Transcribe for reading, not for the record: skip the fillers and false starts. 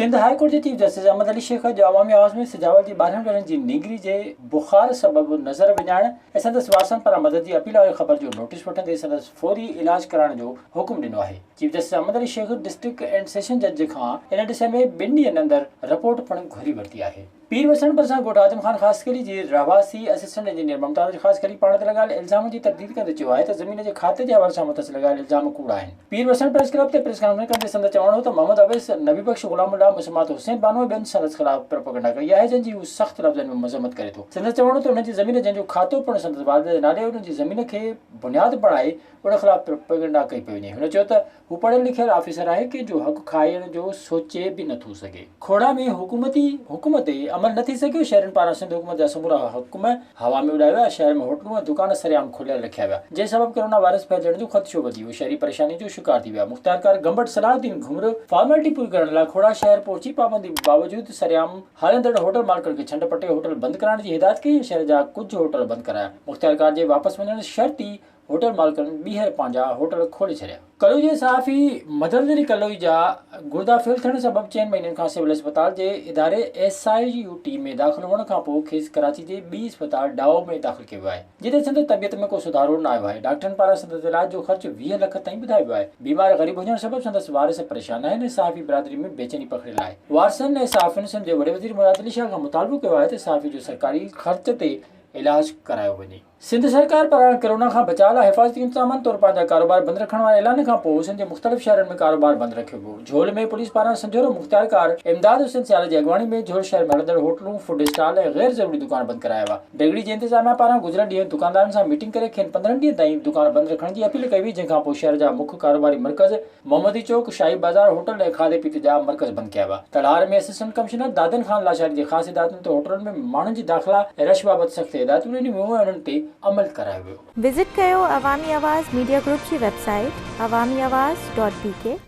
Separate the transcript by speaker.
Speaker 1: Sindh high court جي chief justice Ahmed Ali Shaikh اڄ عوامي آواز ۾ سجاول جي 12 ورهين جي نينگري جي بخار سبب نظر وڃائڻ ۽ سندس وارثن پاران مدد جي اپيل واري خبر جو نوٽيس وٺندي سندس فوري علاج ڪرائڻ جو حڪم ڏنو آهي. Chief justice Ahmed Ali Sheikh district and session جج کان ان ڏس ۾ ٻن ڏينهن اندر رپورٽ پڻ گهري ورتي آهي. پير وسڻ ڀرسان ڳوٺ آدم خان خاصخيلي جي رهواسي اسسٽنٽ انجنيئر ممتاز علي خاصخيلي پاڻ تي لڳايل الزامن جي ترديد ڪندي چيو آهي ته زمين جي کاتي جي حوالي سان مٿس لڳايل الزام ڪوڙا آهن. پير وسڻ پريس ڪلب تي پريس ڪانفرنس ڪندي سندس چوڻ هو ته محمد اويس، نبي بخش، غلام الله، مسمات حسين بانو ۽ ٻين سندس خلاف پروپئگنڊا ڪئي آهي جنهن جي هو سخت لفظن ۾ مذمت ڪري ٿو. سندس چوڻ هو ته انهن جي زمين جنهن جو کاتو پڻ سندس والده جي نالي انهن جي زمين کي بنياد بڻائي ان خلاف پروپئگنڊا ڪئي پئي وڃي. هن چيو ته هو پڙهيل لکيل آفيسر آهي ڪنهن جو حق کائڻ جو سوچي به نٿو سگهي. کوڙا ۾ حڪومتي حڪم تي عمل نه ٿي سگهيو، شهرين پاران سنڌ حڪومت جا سمورا حڪم هوا ۾ اڏايا ويا، شهر ۾ هوٽلون ۽ دڪان سرعام کليل رکيا ويا، جنهن سبب ڪرونا وائرس ڦهلجڻ جو خدشو وڌي ويو، شهري پريشاني جو شڪار ٿي ويا، مختيارڪار گمبٽ صلاح الدين گهمرو فارملٽي پوري ڪرڻ لاء کوڙا شهر پهچي پابندي باوجود سرعام هلندڙ هوٽل مالڪن کي ڇنڊ پٽي هوٽل بند ڪرائڻ جي هدايت ڪئي ۽ شهر جا ڪجهه هوٽل بند ڪرايا، مختيارڪار جي واپس وڃڻ شرط ئي هوٽل مالڪن ٻيهر پنهنجا هوٽل کولي ڇڏيا. ڪلوئي جي صحافي مدد علي ڪلوئي جا گردا فيل ٿيڻ سبب چئن مهينن کان سول اسپتال جي اداري ايس I U ٽي ۾ داخل هئڻ کانپوء کيس ڪراچي جي ٻي اسپتال ڊائو ۾ داخل ڪيو ويو آهي جتي سندس طبيعت ۾ ڪو سڌارو نه آيو آهي ڊاڪٽرن پاران سندس علاج جو خرچ 20 لک تائين ٻڌايو ويو آهي بيمار غريب هجڻ سبب سندس وارث پريشان آهن ۽ صحافي برادري ۾ بيچيني پکڙيل آهي وارثن ۽ صحافين سنڌ جي وڏي وزير مراد علي شاهه کان مطالبو ڪيو آهي ته صحافي جو سرڪاري خرچ تي علاج ڪرايو وڃي. سنڌ سرڪار پاران ڪرونا کان بچاء لاء حفاظتي انتظامن طور پنهنجا ڪاروبار بند رکڻ واري اعلان کان پوء سنڌ جي مختلف شهرن ۾ ڪاروبار بند رکيو ويو. جهول ۾ پوليس پاران سنجهورو مختيارڪار امداد حسين سيال جي اڳواڻي ۾ جهول شهر ۾ هلندڙ هوٽلون، فوڊ اسٽال ۽ غير ضروري دڪان بند ڪرايا ويا. ڊگهڙي جي انتظاميا پاران گذريل ڏينهن دڪاندارن سان ميٽنگ ڪري کين 15 ڏينهن تائين دڪان بند رکڻ جي اپيل ڪئي وئي جنهن کان پوء شهر جا مک ڪاروباري مرڪز محمدي چوڪ، شاهي بازار، هوٽل ۽ کاڌي پيتي جا مرڪز بند ڪيا ويا. تلهار ۾ اسسٽنٽ ڪمشنر دادن خان لاشاري جي خاص هدايتن تي هوٽلن ۾ ماڻهن جي داخلا ۽ رش بابت سخت هدايتون ڏنيون ويون ۽ انهن تي عمل ڪرايو ويو.
Speaker 2: وزٽ ڪيو عوامي آواز ميڊيا گروپ جي website Awami Awaz dot B K.